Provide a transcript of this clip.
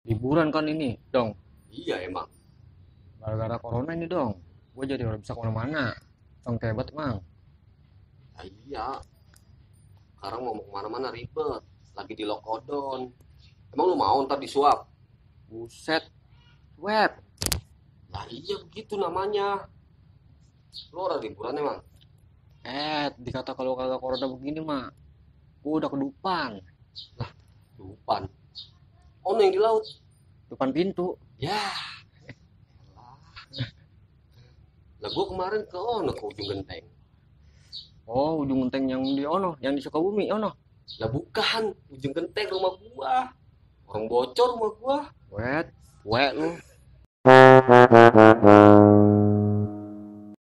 Liburan kan ini, dong. Iya emang. Gara-gara corona ini dong. Gue jadi udah bisa kemana-mana. Cong hebat emang. Ya, iya. Sekarang mau kemana-mana ribet. Lagi di lockdown. Emang lu mau ntar disuap? Buset, web. Lah iya begitu namanya. Lu orang liburan emang. Dikata kalau kagak corona begini mah, gue udah kedupan. Lupan. Oh yang di laut. Depan pintu. Ya. Lah gua kemarin ke ono ke ujung genteng. Oh, ujung genteng yang di ono, yang di Sukabumi ono. Lah bukan ujung genteng rumah gua. Orang bocor rumah gua. Wet, wet lu.